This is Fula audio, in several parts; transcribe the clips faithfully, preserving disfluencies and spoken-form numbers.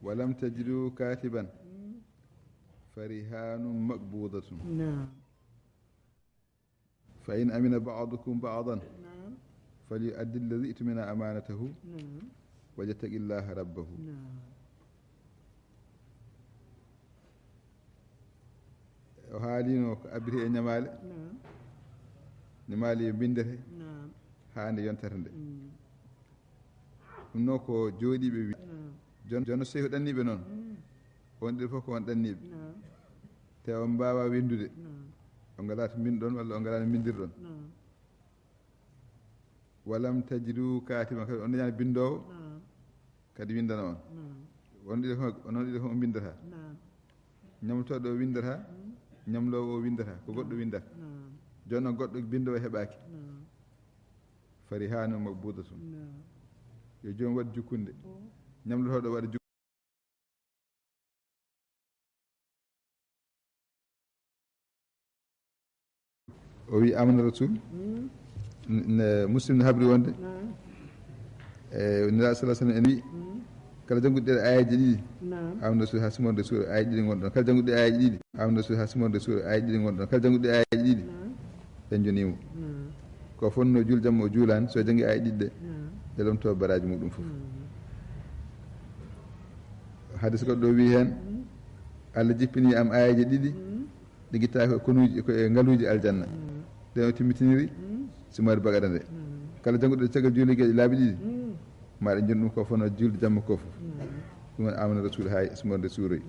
ولم تجدوا كاتبا، فرهان مقبوضة. نعم. فإن أمن بعضكم بعضا، نعم. فليؤد الذي اؤتمن أمانته، نعم. وليتق الله ربه. نعم. O haalino ko abbiti e ñamaale. Naam. Ñamaale yo mbinndete. Naam. Haa nde yontere nde. Mm. Ɗum noon ko jooɗiiɓe wi. Naam. Jon-, jono seehu ɗanniiɓe noon. Mm. On ɗiɗo fof ko on ɗanniiɓe. Naam. Te on mbaawaa winndude. Naam. On ngalaa to mbinnɗon walla on ngalaa no mbinndirɗon. Naam. Walam tajidu kaatiban, kadi on dañaani binndoowo. Naam. Kadi winndana on. Naam. On ɗiɗo fof, on ɗiɗo fof on mbinndata. Naam. Ñamlotooɗo o winndata, mm, ñamloowo o winndata, ko goɗɗo, naam, winndata. Naam. Jooni noon goɗɗo binndoowo heɓaaki. Naam. Farihanun maqbudatun. Naam. Yo joom waɗ jukkunde. Mm. Ñamlotooɗo waɗa jukkunde. O wi amana rasul. Mm. Ne Muslim ne habri wonde, naam, e Nulaaɗo sallallahu alaihi wasallam en wi, mm, kala jannguɗo ɗe ayaji ɗiɗi, naam, amana rasul ha sumorde suura ayaji ɗiɗi ngonɗon. Kala jannguɗo ɗe ayaji ɗiɗi, amana rasul ha sumorde suura ayaji ɗiɗi ngonɗon. Kala jannguɗo ɗe ayaji ɗiɗi, naam, en jonimo. Naam. Ko fonno juul jamma o juulaani, so janngi ayaji ɗiɗi ɗe, naam, e lomto baraji muɗum fof. Naam. Hadis goɗɗo wi heen, mm, Allah jippini am ayaji ɗiɗi, mm, ɗi gitta ko konuuji, ko e ngaluuji aljanna. Mm. Ɗen o timmitiniri, mm, sumaari bagada nde. Mm. Kala jannguɗo caggal juuli geeƴe laabi ɗiɗi, mm, maɗa jon ɗum ko fono juulde jamma ko fof. Mm. Ɗum woni amana rasul ha e sumorde suuroy. Mm.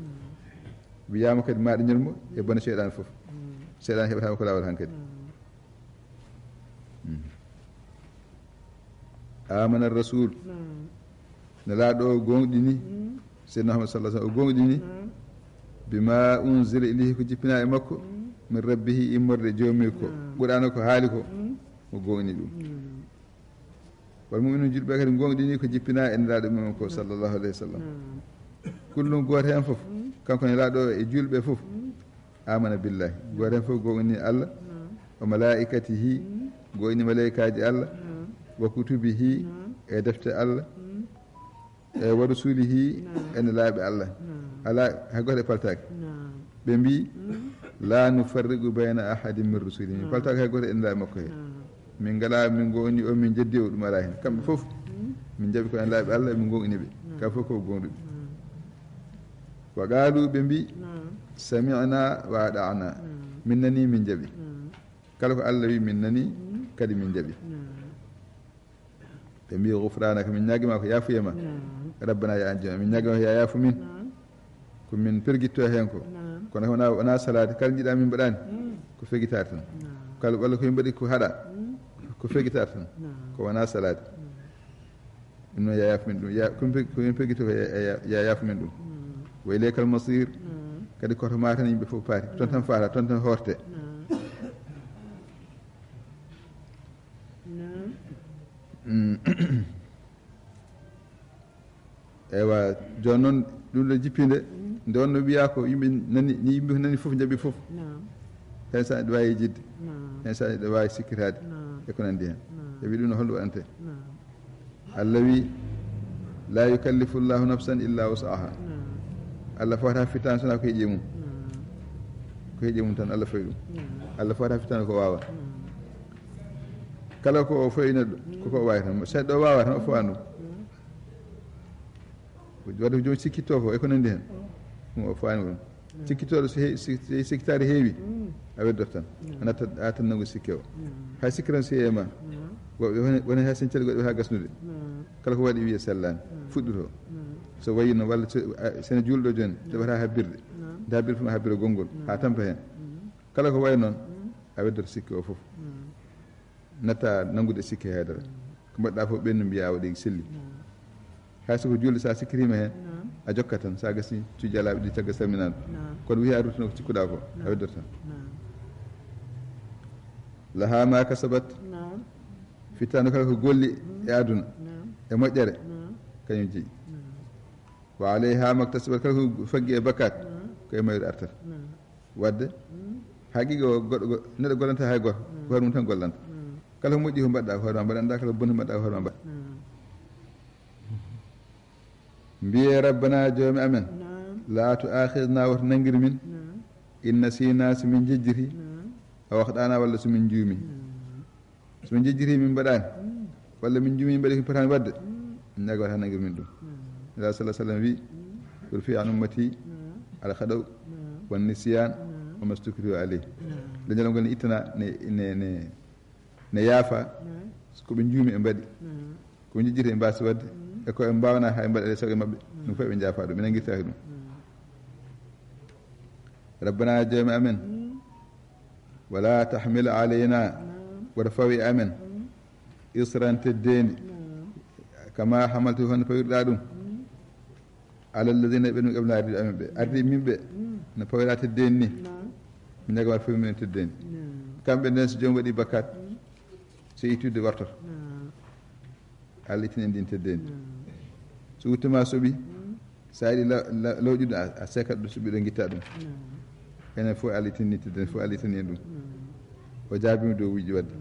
Wiyaama kadi maɗa jon mo e bone seyɗan fof. Mm. Seyɗan heɓata ko laawol hankadi. Mm. Mm. Amana rasul. Naam. Nelaaɗo o gooŋɗini. Mm. Seydina Muhammad sallallahu alaihi wasallam o gooŋɗini. Naam. Bima unzila ilayhi, ko jippinaa e makko. Mm. Min rabbihi, immorde e joomi ko. Naam. Qur'aana ko haali ko. Mm. O gooŋɗini ɗum. Naam. Wal mu'minun, julɓe kadi gooŋɗini ko jippinaa e Nelaaɗo mum ko, naam, sallallahu alaihi wasallam. Naam. Kullum, gooto heen fof, mm, kanko Nelaaɗo e julɓe fof. Mm. Amana billahi. Gooto heen fof gooŋɗini Allah. Naam. Wa malaikatihi, mm, gooŋɗini malaikaaji Allah. Naam. Wa kutubihi, naam, e defte Allah. Mm. E wa rusulihi, naam, e nelaaɓe Allah. Naam. Alaa hay gooto e paltaaki. Naam. Ɓe mbi, mm, la nufarriqu bayna ahadin min rusulihi. Min, naam, paltaaki hay gooto e nelaaɓe makko he. Naam. Min ngalaa, min ngo woni o, min jeddi o, ɗum alaa heen. Kamɓe fof, mm, min njaɓi ko nelaaɓe Allah, min gooŋɗini ɓe. Naam. Kamɓe fof ko gooŋɗuɓe. Naam. Wa qaalu, ɓe mbi, naam, sami'na wa ata'na. Naam. Min nani, min njaɓi. Naam. Kala ko Allah wi, min nani, mm, kadi min njaɓi. Naam. Ɓe mbi, ghufranaka, min ñaagima ko yaafuye ma. Naam. Rabbana, ya an jom, min ñaagima ko ya yaafu min. Naam. Ko min pergitto heen ko. Naam. Kono wona, wona salaade, kala jiɗa min mbaɗani, mm, ko fergitaade tan. Naam. Kala walla ko min mbaɗi ko haɗa, mm, ko fergitaade tan. Naam. Ko wona salaade. Naam. Ɗum noon, ya yaafu min ɗum. Ya, ko min pe-, ko min pergitto ko ya, ya, ya yaafu min ɗum. Naam. Wa ilaykal masir. Naam. Kadi ko to ma tan yimɓe fof paati. Toon tan, naam, faata, toon tan horte. Naam. Naam. Mm. Ewa, jooni noon, ɗum ɗo jippinde, mm, nde wonno wiyaa ko yimɓe nani, ni yimɓe nani fof, njaɓi fof. Naam. Heen sahaa ene waawi yejjitde. Naam. Heen sahaa ene waawi sikkitaade. Naam. E ko nanndi heen. Naam. Ɓe mbi ɗum no holno waɗante. Naam. Allah wi, la yukallifu llahu nafsan illa wus'aha. Naam. Allah fawata fittaandu so wonaa ko heƴi e mum. Naam. Ko heƴi e mum tan Allah fawi ɗum. Naam. Allah fawata fittaandu ko waawa. Naam. Kala ko o fawi neɗɗo, mm, ko ko o waawi tan. Seeɗa ɗo waawa tan, o fawa ɗum. Mm. Wadde ko joom sikkitto ko e ko nanndi heen. Mm. Ɗum o fawaani ɗum. Mm. Sikkitooɗo so he-, si, si sikkitaare heewi, mm, a weddoto tan. Mm. A nattat, a tan nanngu sikke o. Mm. Hay sikke tan so heewi e ma. Mm. Wo-, woni, woni hay sen cali goɗɗo haa gasnude. Mm. Kala ko waɗi wiye sellaani. Mm. Fuɗɗoto. Mm. So wayi noon walla so, a, sene juulɗo jooni, mm, ɗo wata habbirde. Mm. Nde habbirde fof ma habbiro gonngol, mm, haa tampa heen. Mm. Kala ko wayi noon, mm, a weddoto sikke o fof. Mm. Natta nanngude sikke haydara. Mm. Ko mbaɗɗa fof ɓennu mbiya a waɗi selli. Mm. Hay so ko juulde sa sikkitiima heen, naam, a jokkat tan, sa gasi cujja laabi ɗiɗi caggal salminaandu. Naam. Kono wiya a ruttino ko cikkuɗa ko, naam, a weddoto tan. Naam. Laha ma kasabat. Naam. Fittaandu kala ko golli, mm, e aduna, naam, e moƴƴere, naam, kañum jeyi. Naam. Wa alayha maktasabat, kala ko faggi e bakkaat, naam, ko e mayru artata. Naam. Wadde, mm, haqiqa o goɗɗo go-, neɗɗo gollanta hay gooto, mm, ko hoore mum tan gollanta. Mm. Kala ko moƴƴi ko mbaɗɗa ko hoore ma mbaɗanɗa, kala ko boni ko mbaɗɗa ko hoore ma mbaɗa. Mm. Mbiyee, "Rabbana, Joomi amen, laa tu'aakhidhnaa, woto nanngir min, in nasiinaa, so min njejjiti, aw akhta'naa, walla so min njuumi." So min njejjiti, min mbaɗaani, walla min njuumi, min mbaɗi ko min potaani waɗde, min ñaaga wata nanngir min ɗum. Nulaaɗo sallallahu alaihi wasallam wiyi, "Urfi'a an ummati al khada'u wan nisyan wa mastukrihu alayh." Leñol ngol ne ittana, ne, ne, ne, ne yaafa ko ɓe njuumi e mbaɗi. Ko ɓe njejjiti e mbaasi waɗde, e ko ɓe mbaawana haa ɓe mbaɗa e sago maɓɓe. Ɗum fof ɓe njaafa ɗum, ɓe nanngirtaaki ɗum. "Rabbana, Joomi amen, wala tahmil alayna," woto faw e amen, "isran," teddeendi, "kama hamaltahu," hono fawirɗa ɗum, "ala alladhina," ɓe ɗum qabla, ardiiɓe amen ɓe. Ardiiɓe min ɓe, no fawira teddeendi ni, min ñaaga wata faw min teddeendi. Kamɓe nden, so joom waɗi bakkat, so ittude wartoto. Allah ittini en ndin teddeendi. So wuttuma soɓi, so a yiɗi la-, la-, lawƴude, a, a seekat ɗum, soɓi ɗo ngitta ɗum. Enen fof Allah ittini teddeendi, fof Allah ittini en ɗum. O jaabiima dow wiiji waɗde.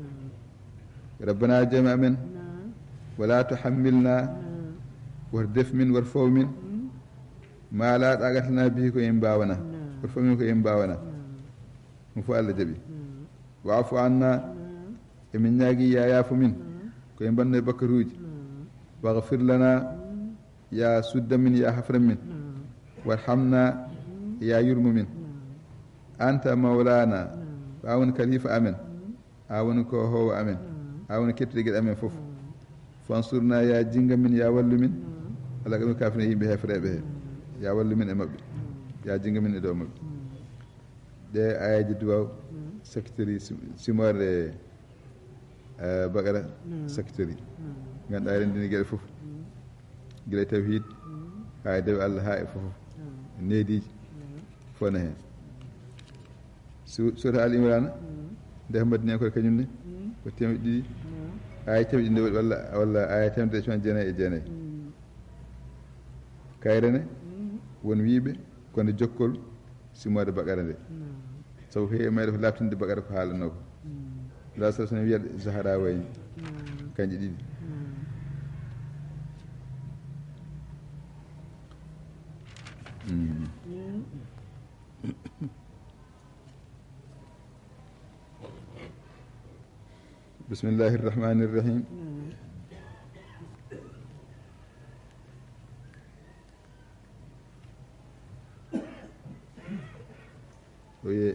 "Rabbana," Joomi amen, "wala tuhammilna," woto def min, woto faw min, "ma la taqata lana bihi," ko en mbaawana. "Woto faw min ko en mbaawana." Ɗum fof Allah jaɓi. "Wa'fu anna," emin ñaagi ya yaafo min, ko en mbaɗno e bakkaruuji. "Waghfir lana," ya sudda min, ya hafra min. "Warhamna," ya yurmo min. "Anta mawlana," ko a woni kalifa amen, a woni ko hoowo amen, a woni kettiɗo geɗe amen fof. "Fansurna," ya jinga min, ya wallu min, "alal qawmil kafirina," yimɓe heefereɓe he, ya wallu min e maɓɓe, ya jinga min e dow maɓɓe. Ɗe ayaji duwaw, secteur si-, simoore, eh, Baqara, secteur. Ganduɗa rendini geɗe fof. Gila e tawhid, haa e dewe Allah, haa e fof. Neediji, fof ne hen. Su-, Surat Al Imran, nde Madina ko kañum ne, ko temeɗɗe ɗiɗi. Aya temeɗɗe ɗiɗi walla, walla aya temeɗɗe e capanɗe jeenayi e jeenayi. Kayre ne, won wiiɓe, ko nde jokkol simoore Baqara nde. Sabu heewi mayde ko laaɓtinde Baqara ko haalanoo ko. Nulaaɗo sallallahu alaihi wasallam wiyata Zahra wayni. Kanji ɗiɗi. بسم الله الرحمن الرحيم.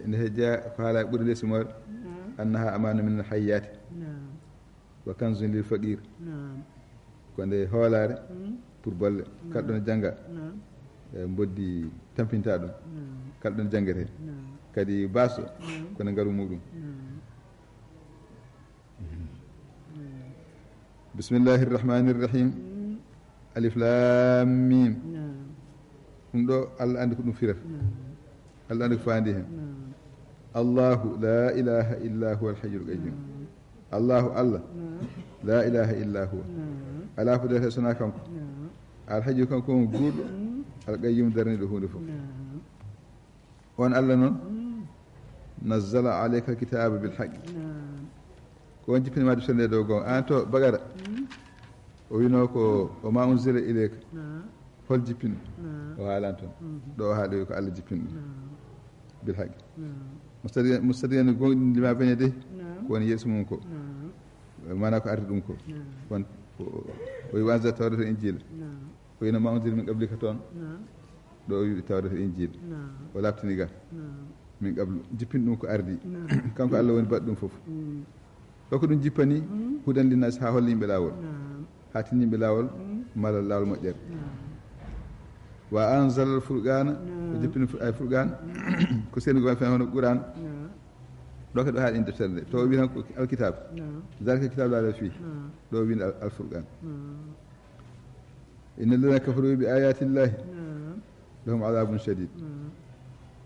Nde hejja ko haala ɓuri lesi moore, أنها أمان من الحيات وكنز للفقير. Ko nde hoolaare pour bolle. Kala ɗon jannga, e mboddi tampinta ɗum. Kala ɗon janngete. Kadi baaso, ko nde ngalu muɗum. بسم الله الرحمن الرحيم. ألف لام ميم. Ɗum ɗo Allah anndi ko ɗum firata. Allah anndi ko faandi hen. الله لا إله إلا هو الحي القيوم. Allahu Allah, لا إله إلا هو. Alaa fof darete so wonaa kanko. Al hayyu, kanko on guurɗo, al qayyum, daraniiɗo huunde fof. On Allah noon, نزل عليك الكتاب بالحق. Ko on jippini ma deftere nde dow goonga. An to Baqara, o wino ko, "وما أنزل إليك." Hol jippini? O haalan toon. Ɗo o haali ko Allah jippini ɗum. بالحق. مصدقا, مصدقا, gonɗinde ma bene de, ko woni yeeso mum ko. Maana ko ardi ɗum ko. Won, o, o, وأنزل التوراة والإنجيل. Ko ina ma unzila min qablika toon. Ɗo o wi'i Tawreeta e Injiila. O laaɓtini ga. Min qablu, jippin ɗum ko ardi. Kanko Allah woni baɗɗo ɗum fof. Ɗo ko ɗum jippani, hudan linnaasi, haa holla yimɓe laawol. Haa tin yimɓe laawol, mala laawol moƴƴere. Wa anzala al furqaana, o jippini fu-, ay furqaan, ko seni ko fen hono Qur'aan. Ɗo ko ɗo haa ɗin deftere nde. To o wi'i tan ko alkitaab. Zaalika al kitaabu laa rayba fii. Ɗo o wi'i al, al furqaan. إن الذين كفروا بآيات الله لهم عذاب شديد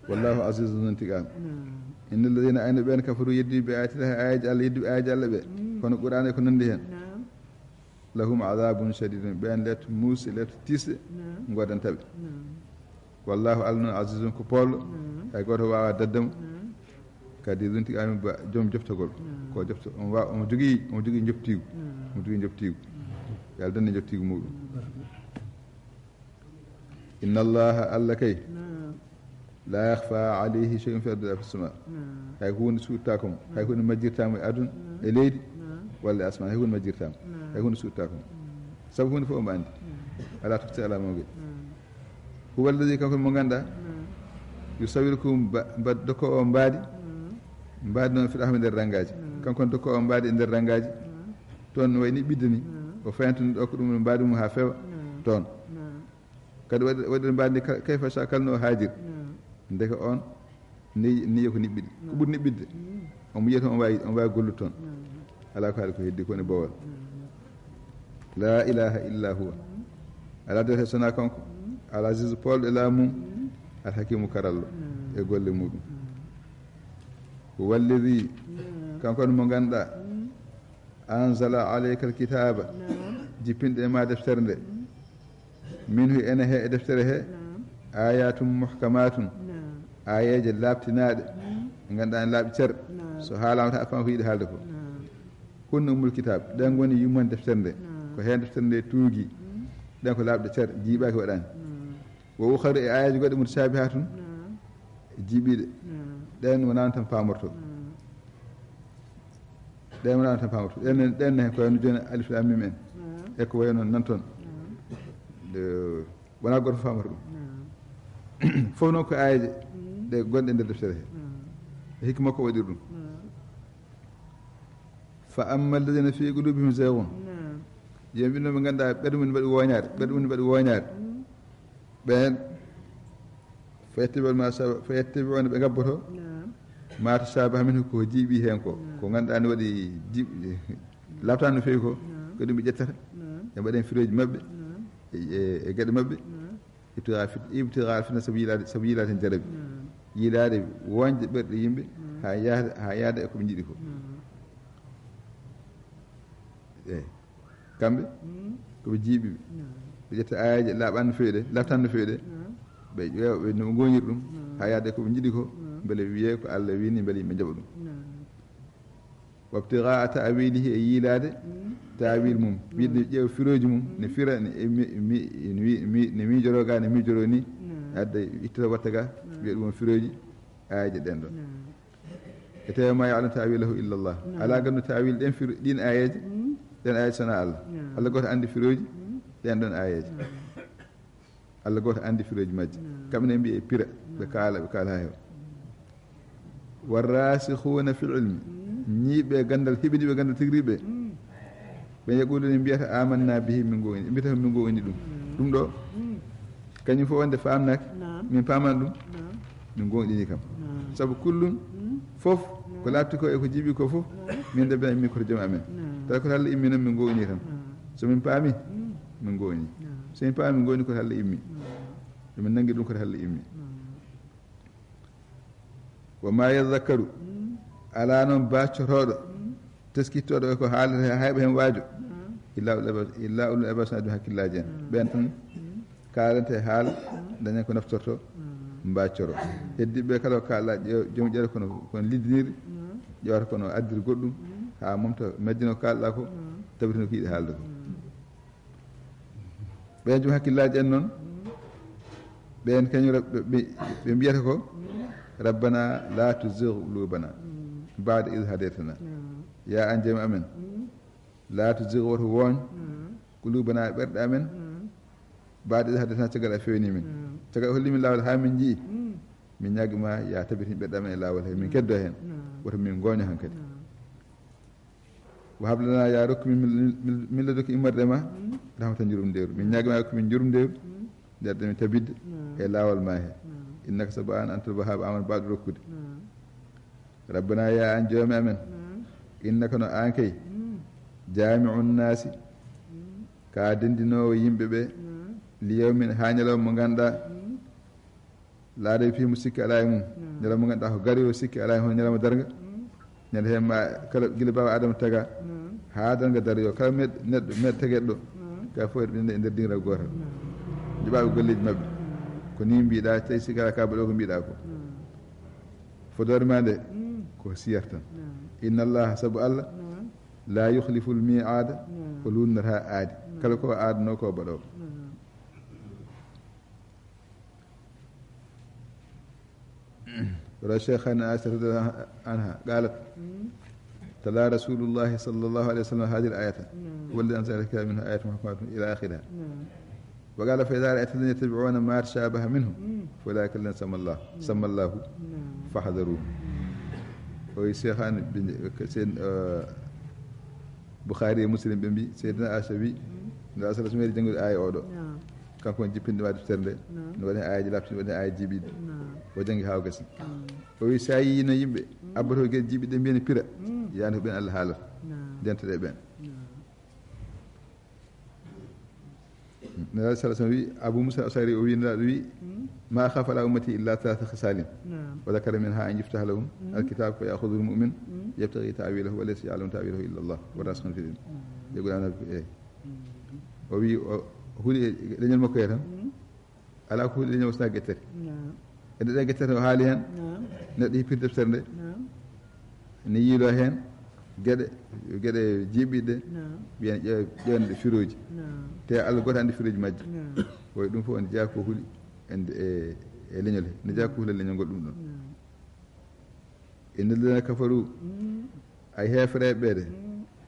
والله عزيز ذو انتقام. إن الذين, ayno ɓeen, كفروا, yeddi, بآيات الله, aayeeji Allah, yeddi aayeeji Allah ɓe, kono Qur'aana e ko nanndi heen, لهم عذاب شديد, ɓeen lettu muusɗe, lettu tiiɗɗe ngodanta ɓe. Wallaahu, Allah noon, azizun, ko poolɗo, hay gooto waawaa dadde mo. Kadi zuntiqaamin, ba joom joftagol. Ko jofta, omo wa-, omo jogii, omo jogii njoftiigu. Omo jogii njoftiigu. Yo Allah dandu njoftiigu muuɗum. Inna Allaha, Allah kay, نعم la yakhfa alayhi shay'un fil ardi wala fis sama. نعم Hay huunde suuɗtaako mo, hay huunde majjirtaako mo e aduna, نعم e leydi, نعم walla e asmaan, hay huunde majjirtaako mo, نعم hay huunde suuɗtaako mo. نعم Sabu huunde fof omo anndi, نعم alaa tokosel alaa mawgel. نعم Huwa alladhi, kanko mo ngannduɗaa, نعم yusawwirukum ba-, ba-, dokkoowo on mbaadi, نعم mbaadi noon fil arhami nder ranngaaji. نعم Kanko on dokkoowo on mbaadi e nder ranngaaji. نعم Toon no wayi niɓɓiɗde ni, نعم o fayantuno ɗo ko ɗum mbaadi mum haa feewa نعم toon. نعم Kadi waɗi, waɗi mbaadi ndi ka-, kayfa sha kala no o haajiri. نعم Ndeke on ni, ni ko niɓɓiɗi. Ko ɓuri niɓɓiɗde. Mm. Omo yiya toon, omo waawi, omo waawi gollude toon. Mm. Alaa ko haali ko heddi ko woni boowal. Mm. La ilaha illa huwa. Mm. Alaa dewte sonaa kanko. Mm. Al azizu poolɗo e laamu mum. Mm. Al hakimu karallo. Mm. E golle muɗum. Mm. Huwa alladhi. Mm. Kanko on mo ngannduɗaa. Mm. Anzala alayka alkitaba. Naam. Jippinɗo e ma deftere nde. Mm. Minhu, ene he e deftere he. Naam. Ayatum muhkamatun. Naam. Aayeeje laaɓtinaaɗe. Mm. Ɗe ngannduɗaa ene laaɓi cer. Naam. So haalaama tan a faama ko yiɗi haalde ko. Naam. Hunna ummul kitab. Ɗen ngoni yumman deftere nde. Naam. Ko heen deftere nde tuugi. Mm. Ɗen ko laaɓɗe cer, jiiɓaaki waɗaani. Naam. Wa ukharu, e aayeeje goɗɗe, mutashabihatun. Naam. Jiiɓiiɗe. Naam. Ɗen wonaa tan paamorto. Naam. Ɗen wonaa tan paamorto. Ɗen, ɗen ne, ko wayno jooni alif lam mim en. Naam. E ko wayno nan toon. Naam. Nde wonaa gooto fof faamata ɗum. Naam. Fof noon ko aayeeje Mm. ɗe gonɗe nder deftere he. Naam. E hikma ko waɗiri ɗum. Naam. Fa amma alladhina fi qulubihim zayghun. Naam. Yimɓe ɓe ngannduɗaa ɓerɗe mum mbaɗi wooñaare, ɓerɗe mum mbaɗi wooñaare. Mm. Ɓeen, fa yattabi'una ma sha-, fa yattabi'una, ɓe ngabboto. Naam. Ma tashabaha minhu, ko jiiɓi heen ko. Naam. Ko ngannduɗaa ne waɗi jiiɓ-, laaɓtaani no feewi ko. Naam. Ko ɗum ɓe ƴettata. Naam. Ɓe mbaɗen firooji maɓɓe. Naam. E, e, e geɗe maɓɓe. Naam. Ibtigaa fit-, ibtigaa fitna, sabu yiilaade, sabu yiilaade heen jarabi. Naam. Yiilaade wooñde ɓerɗe yimɓe. Naam. Haa yahda, haa yahda e ko ɓe njiɗi ko. Naam. Eey. Kamɓe, Mm. ko ɓe jiiɓi ɓe. Naam. Ɓe ƴetta aayeeje laaɓaani no feewi ɗe, laaɓtaani no feewi ɗe. Naam. Ɓe ƴeewa, ɓe no ɓe ngooniri ɗum, Naam. haa yahda e ko ɓe njiɗi ko, Naam. mbele wiyee ko Allah wiyi ni, mbele yimɓe njaɓa ɗum. Naam. Wabtigaa ta'wilihi, e yiilaade Mm. ta'wil mum. Mm. Wiide ne ƴeewa firooji mum, Mm. ne fira, ne, e mi, mi, ne mi, mi, ne miijoroo ga, ne miijoroo ni. Mm. Adda ittata watta ga, Mm. wiya ɗum won firooji aayeeje ɗen ɗon. Mm. E tawi ma ya'lamu ta'wilahu illa Allah. Mm. Alaa ganndo ta'wil ɗen firo, ɗin aayeeje, Mm. ɗen aayeeje sonaa Allah. Mm. Allah gooto anndi firooji Mm. ɗen ɗon aayeeje. Mm. Allah gooto anndi firooji majji. Naam. Kamɓe ne mbiya e pira, ɓe Naam. kaala, ɓe kaala haa heewa. Warrasikhuuna fil ilmi, Mm. ñiiɓe ganndal, heɓiniiɓe ganndal tigi rigi ɓe, Mm. ɓe yaquluuna, mbiyata, amanna bihi, min goo ini, mbiyata min goo ini ɗum. Mm. Ɗum ɗo, Mm. kañum fof wonde faamnaaki, Naam. min paamani ɗum, Naam. min goo ini kam. Naam. Sabu kullun, Mm. fof, ko Naam. laaɓti ko e ko jiiɓi ko fof, Naam. min de ɓe immi koto joom amen. Naam. Tawi ko Allah immi noon, min goo ini tan. Naam. So min paami, Mm. min goo ini. Naam. So min paami, min goo ini ko Allah immi. Naam. Emin nanngi ɗum ko Allah immi. Naam. Wa ma yadhakkaru, Mm. alaa noon baaccotooɗo, Mm. teskittooɗo e ko haalata he, hayɓa heen waajo, Mm. illa ulul albab, illa ulul albab, sonaa joom hakkillaaji en. Mm. Ɓeen tan Mm. kaalante haala, Mm. dañen ko naftorto, Mm. mbaaccoro. Heddiiɓe kala ko kaalɗa, ƴeew-, joom ƴeewata kono, kono liddiniri, Mm. ƴeewata kono addiri goɗɗum, Mm. haa momta majjina ko kaalɗa ko, Mm. tabitina ko yiɗi haalde ko. Mm. Ɓeen joom hakkillaaji en noon, ɓeen kañum rab-, ɓe, ɓe, ɓe mbiyata ko, "Rabbana la tuzigh qulubana ba'da idh hadaytana." Yaa aan Joomi amen, la tuzigh, woto wooñ, qulubana, ɓerɗe amen, ba'da idh hadaytana, caggal a feewni min. Caggal a holli min laawol haa min nji'i, min ñaagi ma, yaa tabitin ɓerɗe amen e laawol he, min keddo heen. Woto min ngooño hankadi. Wa hab lana, yaa rokku min, min, min, min ladunka immorde ma, rahmatan, njurumdeeru. Min ñaagi ma, rokku min njurumdeeru, nder ɗen min tabitde e laawol ma he. Innaka, sabu aan, antal wahhaabu, aan woni baawɗo rokkude. Rabbana, yaa aan Joomi amen, innaka, no aan kay, jaami'un naasi, ka denndinoowo yimɓe ɓe, li yawmin, haa ñalawma mo ngannduɗaa, laa rayba fiihi, mo sikki alaa e mum. Ñalawma mo ngannduɗaa ko gariiwo, sikki alaa e mum, hono ñalawma darnga. Ñande heen ma kala, gila baawo Aadama tagaa, haa darnga daroyoo, kala meɗ-, neɗɗo, meɗ-, tageeɗo ɗo, ka fof eɗen e nder diŋral gootal. Njoɓaaɓe golleeji maɓɓe. Ko nii mbiɗaa, tawi sikki alaa, ka mbaɗoo ko mbiɗaa ko. Fodoore ma nde, ko siyar tan. Inna Allaha, sabu Allah, laa yukhliful mi'aada, o luutnataa aadi. Kala ko o aadanoo ko o mbaɗoo. روى الشيخان عن عائشة رضي الله عنها قالت: تلا رسول الله صلى الله عليه وسلم هذه الآية: هو الذي أنزل الكتاب منه آيات محكمات إلى آخرها. وقال: فإذا رأيت الذين يتبعون ما تشابه منه فأولئك الذين سمى الله، سمى الله فاحذروهم. O wi Seehaani, seen Bukhari e Muslim ɓe mbi Seydina Aisha wi, Nulaaɗo sallallahu alayhi wa sallam jangude aaya oɗo. Kanko on jippinde waɗi ternde. No waɗi aayaaji laaɓtuɗi, waɗi aayaaji jibiɗi. O jangi haa o gasi. O wi, so a yii no yimɓe abboto geɗe jibiɗe mbiya ne pira, yaani ko ɓen Allah haalata. Dentoɗe ɓen. Nulaaɗo sallallahu alayhi wa sallam wi, Abu Musa Ashari o wi, Nulaaɗo wi, ما أخاف على أمتي إلا ثلاث خصال. وذكر منها أن يفتح لهم الكتاب فيأخذه المؤمن يبتغي تأويله وليس يعلم تأويله إلا الله والراسخون في العلم. Ɓe ɓuri ana, eh. O wi, o huli e leñol makko he tan. Alaa ko huli leñol makko so gettati. E ɗe gettati o haali heen, neɗɗo hippirde deftere nde, ne yiiloo heen geɗe, geɗe jiɓɓiɗe, mbiyen ƴeew-, ƴeewde firooji. Te Allah gooto anndi firooji majji. Ko ɗum fof ne jeyaa ko huli e, e, e leñol he. Ne jeyaa ko huli e leñol ngol ɗum ɗon. إن الذين كفروا, ay heefereɓe ɓe de,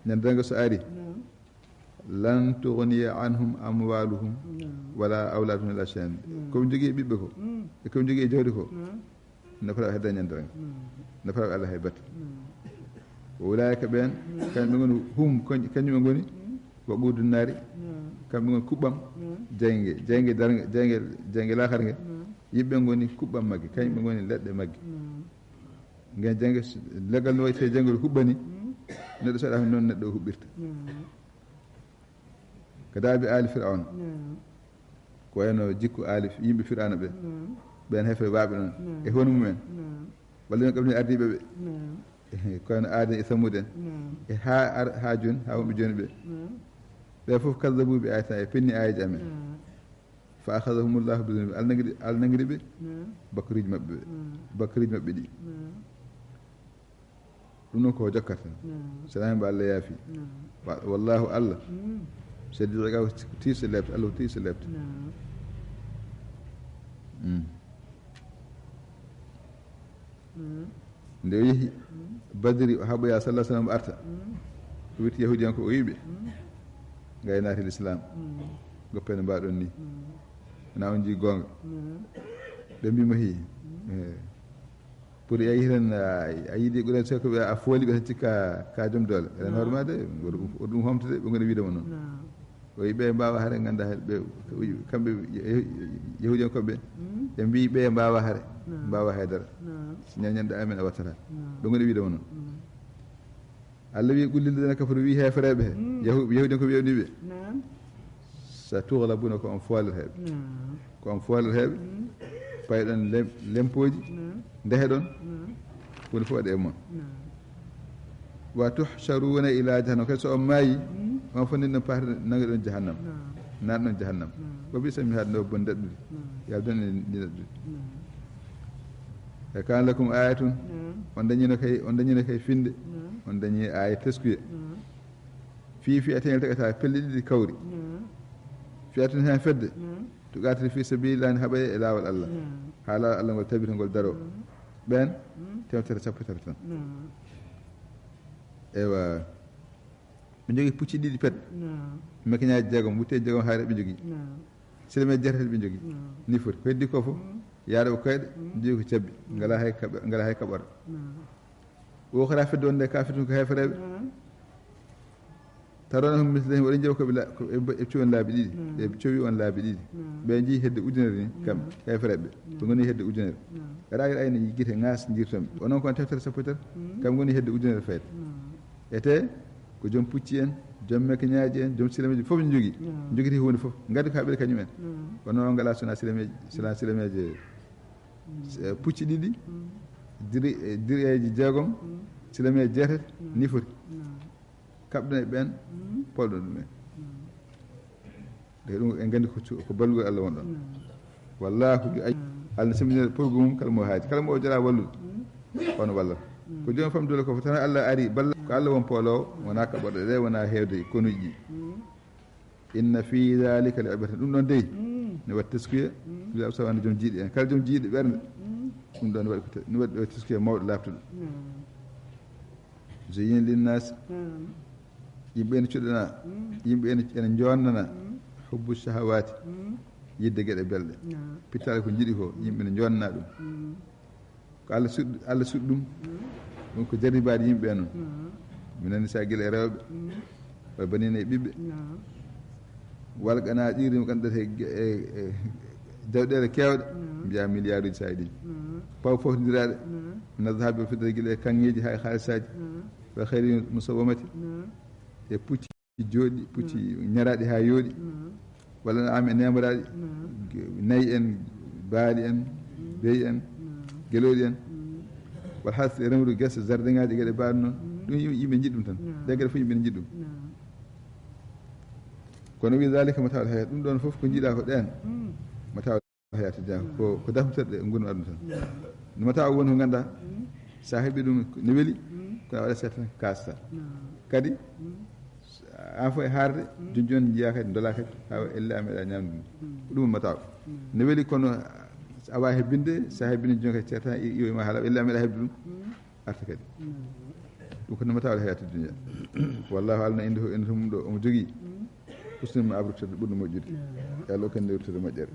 ñande darnga so ari, لن تغني عنهم أموالهم ولا أولادهم إلا شيئا. Ko ɓe njogii e ɓiɓɓe ko, e ko ɓe njogii e jawdi ko, nafataa ɓe hedda ñande darnga. Nafataa ɓe Allah hay batte. وأولئك ɓeen, kamɓe ngoni, هم, kañ-, kañum ɓe ngoni, وقود النار, kamɓe ngoni kuɓɓam jayge, jayge darnga, jayge, jayge laakhara nge. Yimɓe ngoni kuɓɓam magge, kañum ɓe ngoni leɗɗe magge. Ngen jayge, leggal no wayi te jayngol huɓɓani, neɗɗo so waɗaama noon, neɗɗo o huɓɓirta. Ko daabi aali Fir'awna. Ko wayno jikku aali yimɓe Fir'awna ɓe. Ɓeen heeferɓe waawɓe noon. E hono mum en. Walla ɓeen qawmi ardiiɓe ɓe. Ko wayno Aada e Samuuda en. E haa ar-, haa jooni, haa wonɓe jooni ɓe. Ɓe fof كذبوا بآياتنا, ɓe penni aayeeji amen. فأخذهم الله بذنوبهم. Allah nangiri, Allah nangiri ɓe. Bakkaruuji maɓɓe ɓe. Bakkaruuji maɓɓe ɗi. Ɗum noon ko jokkata. So tawii ɓe Allah yaafi. Wa-, والله Allah. شديد العقاب, tiiɗɗo leeɓde, Allah ko tiiɗɗo leeɓde. Nde o yehi Badri, o haɓoyaa sallallahu alayhi wa sallam arta. O wirti Yahuudiyanko, o wi'i ɓe, "Ngaynaate Lislaam, goppe no mbaɗon ni. Wonaa on njii goonga." Ɓe mbii mo, "Hii, eh, pour a yehi tan, a, a yiɗi ɓuran seeɗa ko ɓe a fooli ɓe tan cikka ka joom doole. Enen hoore ma de, woto ɗum, woto ɗum homtude, ɓe ngoni wiide mo noon." O wi ɓe mbaawa hare, ngannda hay ɓe, kamɓe Yahuudiyankoɓe ɓe, ɓe mbii ɓe mbaawa hare, mbaawa haydara. Si ñañanɗo amen a wattata. Ɓe ngoni wiide mo noon. Allah wi, "قل للذين كفروا", wi heefereɓe he, Yahu-, Yahuudiyankoɓe ɓe ɓe. "ستغلبون", ko on foolata heɓe. Ko on foolata heɓe. Payɗon lem-, lempooji, ndeheɗon. Woni fof waɗi e mon. "وتحشرون إلى جهنم", kadi so on maayi, on fof nden ɗon paati, nange ɗon jahannam. Naat ɗon jahannam. "وبئس المهاد", no bon daɗɗude. Yaldan e ndi daɗɗude. "وكان لكم آية", on dañino kay, on dañino kay finde. On dañi aaya teskuye. "في فئتين التقتا", pelle ɗiɗi kawri. "فئة", heen fedde, "تقاتل في سبيل الله", ne haɓa e laawol Allah. Haa laawol Allah ngol tabita, ngol daro. Ɓeen, teemedere sappo e tati tan. Eywa. Ɓe njogii pucci ɗiɗi pet. Mekeñaaji jeegom, wutteeji jeegom hayre ɓe njogii. Silame jeetati ɓe njogii. Ni foti. Ko heddi ko fof, yaade ko koyɗe, njogii ko cabbi. Ngala hay kaɓa-, ngala hay kaɓara. Wo ko fedde wonde ka fitun ko heefereɓe. Tarawna hum mislahum, oɗon njeewa ko ɓe la-, ko ɓe, ɓe cowi on laabi ɗiɗi. Ɓe cowi on laabi ɗiɗi. Ɓe njii hedde ujunere ni, kamɓe, heefereɓe. Ɓe ngoni hedde ujunere. Ra'ayil ayni, gite ŋaas njirton. Onon kon teemedere sappo e tati, kamɓe ngoni hedde ujunere fayde. Ete, ko joom pucci en, joom mekeñaaji en, joom silameeji fof ne njogii. Njogiti huunde fof. Ngaddi ko haɓiri kañum en. Kono noon ngalaa sona silameeji, sona silameeji, eh, pucci ɗiɗi, diri-, eh, diriyeeji jeegom, silameeji jeetati, ni foti. Kaɓɗon e ɓeen, polɗon ɗum en. Nde ɗum en nganndi ko cu-, ko ballugol Allah wonɗon. Wallaahu yu ay-, Allah ne semmbinira porgu mum kala mo haaji. Kala mo o jara wallude, on wallata. Ko jooni fam dole ko tan Allah ari balla, ko Allah won pooloowo, wonaa kaɓorɗe ɗe, wonaa heewde konuuji ɗi. Inna fi dhalika la ibratan. Ɗum ɗon dey, ne waɗi teskuya, lil absar, wano joom jiiɗe en. Kala joom jiiɗe ɓernde, Ɗum ɗon waɗi ko te- no waɗi ɗo teskiya mawɗo laaɓtuɗo. Zuyina linnaasi, yimɓe ene cuɗana, yimɓe ene ene jonnana hubbu shahawaati, yidde geɗe belɗe. Pittaali ko njiɗi ko, yimɓe ene jonnana ɗum. Ko allah suɗ allah suɗ ɗum. Ɗum ko jarribaaɗi yimɓe en on. Mi nani sa gila e rewɓe, wa banina e ɓiɓɓe. Wal qanaaɗiiri mo ganduɗata e jawɗeele keewɗe, mbiya milliarduji sa yiɗi. Paw fofdiraɗe, mina zahabi o fiddata gila e kanŋeeji ha e haalisaji. Wa xayri musawwamati, e pucci jooɗi, pucci ñaraɗi ha yooɗi. Walla na ami e nemoraɗi, nayi en, baali en, beyi en, gelooɗi en. Wal has e remru gese, jardin ngaji, geɗe baaɗe noon. Ɗum yim- yimɓe jiɗi ɗum tan. Ɗe geɗe fof yimɓe ne jiɗi ɗum. Kono wi zalika matawal hayat, ɗum ɗon fof ko jiiɗa ko ɗen. Matawal hayat dunya, ko ko dafterɗe ngurndan aduna tan. No mataw woni ko ganduɗa, sa heɓi ɗum ne weli, kono a waɗa seeɗa tan kasta. Kadi an fof e haarde, joni joni jiya kadi dola kadi ha elle a meeɗa ñamde ɗum. Ko ɗum mataw ne weli, kono a wawi hebbinde, sa hebbini joni kadi seeɗa tan iwma haala elle a meeɗa hebde ɗum. Arta kadi. Ɗum ko nimata wala hayati dunya. Wallahu, allah na inde inde mum ɗo omo jogii. Husnul ma'ab, ruttude ɓurɗo moƴƴude. Yo allah okkan nde ruttude moƴƴere.